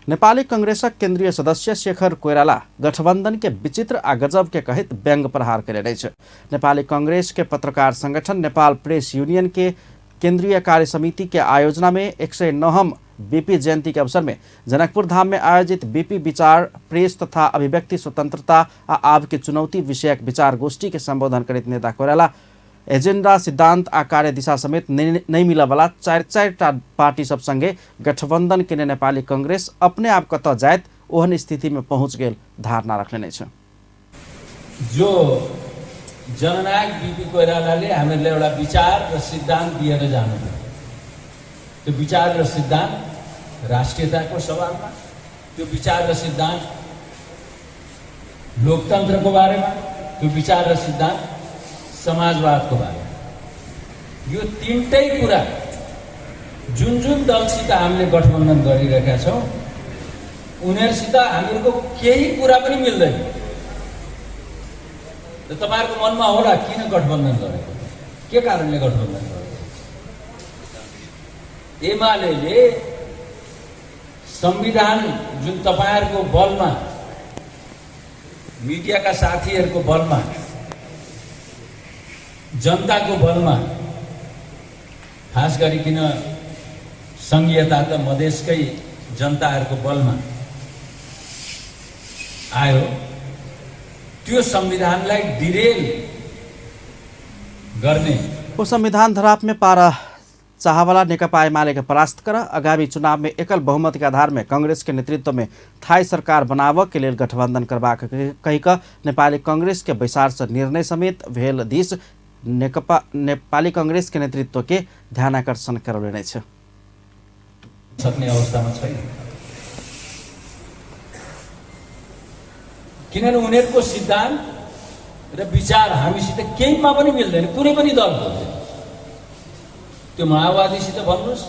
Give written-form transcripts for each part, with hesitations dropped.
नेपाली कांग्रेसक केंद्रीय सदस्य शेखर कोइराला गठबंधन के विचित्र आ गजब के कहित व्यंग प्रहार करेने छ। नेपाली कांग्रेस के पत्रकार संगठन नेपाल प्रेस यूनियन के केंद्रीय कार्य समिति के आयोजना में 109 बीपी जयंती के अवसर में जनकपुर धाम में आयोजित बीपी विचार प्रेस तथा अभिव्यक्ति स्वतंत्रता आ आब के चुनौती विषयक विचार गोष्ठी के संबोधन करते नेता कोइराला एजेंडा सिद्धांत आ कार्य दिशा समेत नहीं मिला वाला चार पार्टी सब संगे गठबंधन के नेपाली कांग्रेस अपने आप कत जायत ओहन स्थिति में पहुंच गेल धारणा रखने छ। जो जननायक बीपी कोइरालाले हामीलाई एउटा विचार र सिद्धान्त दिएर जानुभयो। त्यो विचार र सिद्धान्त राष्ट्रियताको सवालमा, त्यो विचार र सिद्धान्त लोकतन्त्रको बारेमा, त्यो विचार र सिद्धान्त समाजवादको बारेमा, यो तीनटै कुरा जुन जुन दलसित हामीले गठबन्धन गरिरहेका छौँ उनीहरुसित हामीहरूको केही कुरा पनि मिल्दैन। त तपाईहरुको मनमा होला किन गठबन्धन गरेको, के कारणले गठबन्धन गरेको? एमालेले संविधान जुन तपाईहरुको बलमा, मिडियाका साथीहरुको बलमा, जनताको बलमा, खास गरिकन संघीयता त मधेसकै जनताहरुको बलमा आयो, त्यो संविधानलाई डिरेल गर्ने वो संविधान धराप में पारा चाहवाला नेकपा एमाले के परास्त कर आगामी चुनाव में एकल बहुमत के आधार में कांग्रेस के नेतृत्व में थाई सरकार बनाव के लिए गठबंधन करबाक कहिक नेपाली कांग्रेस के बैसार से निर्णय समेत भेल दिस नेकपा नेपाली कांग्रेस के नेतृत्व के ध्यानाकर्षण करौलेने छ। सक्ने अवस्थामा छैन, किनभने उनीहरूको सिद्धान्त र विचार हामीसित केहीमा पनि मिल्दैन, कुनै पनि दलको। त्यो माओवादीसित भन्नुस्,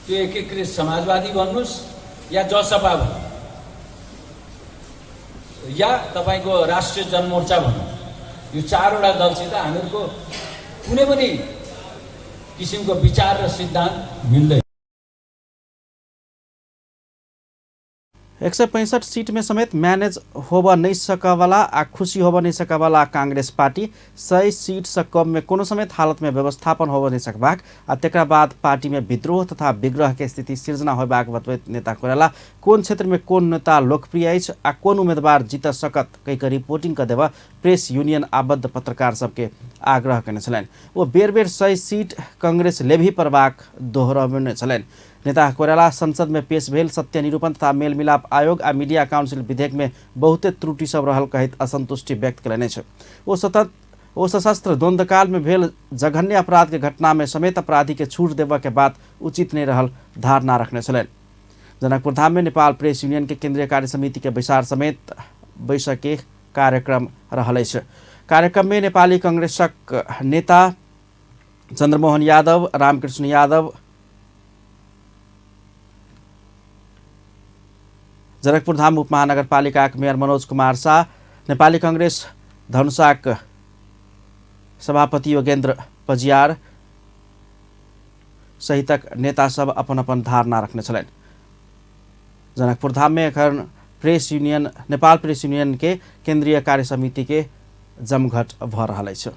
त्यो एकीकृत समाजवादी भन्नुस्, या जसपा भन्नुस्, या तपाईको राष्ट्रिय जनमोर्चा भन्नुस्, यो चारवटा दलसित हामीहरूको कुनै पनि किसिमको विचार र सिद्धान्त मिल्दैन। 165 सीट में समेत मैनेज होब नहीं सकवाला आ खुशी होब नहीं सकवाला कांग्रेस पार्टी 100 सीट से कम में कोनो समेत हालत में व्यवस्थापन होब नहीं सकबाक आ तेकरा बाद पार्टी में विद्रोह तथा विग्रह के स्थिति सिर्जना होबाक बतबैत नेता कोइराला कोन क्षेत्र में कोन नेता लोकप्रिय अछि आ कोन उम्मीदवार जीत सकत कई रिपोर्टिंग कर देवा प्रेस यूनियन आबद्ध पत्रकार सबके आग्रह करने छलैन। वो बेर बेर 100 सीट कांग्रेस लेभी परबाक दोहराउने छलैन। नेता कोइराला संसद में पेश भेल सत्य निरूपण तथा मेलमिलाप आयोग आ मीडिया काउंसिल विधेयक में बहुते त्रुटि सब रहल कहित असंतुष्टि व्यक्त कयलनि छ। वो सशस्त्र द्वंद्वकाल में भेल जघन्य अपराध के घटना में समेत अपराधी के छूट देवा के बात उचित नहीं रहल धारणा रखने छलैन। जनकपुर धाम में नेपाल प्रेस यूनियन के केंद्रीय कार्य समिति के बैसार समेत बैठक कार्यक्रम रहल छ। कार्यक्रम में नेपाली कांग्रेसक नेता चंद्रमोहन यादव, रामकृष्ण यादव, जनकपुर धाम उपमहानगरपालिका मेयर मनोज कुमार शाह, नेपाली कांग्रेस धनुषाक सभापति योगेन्द्र पजियार सहितक नेता सब अपन अपन धारणा रखने छलैन। जनकपुर धाम में एखन press union Nepal press union के केंद्रीय कार्य समिति के जमघट भ रहल अछि।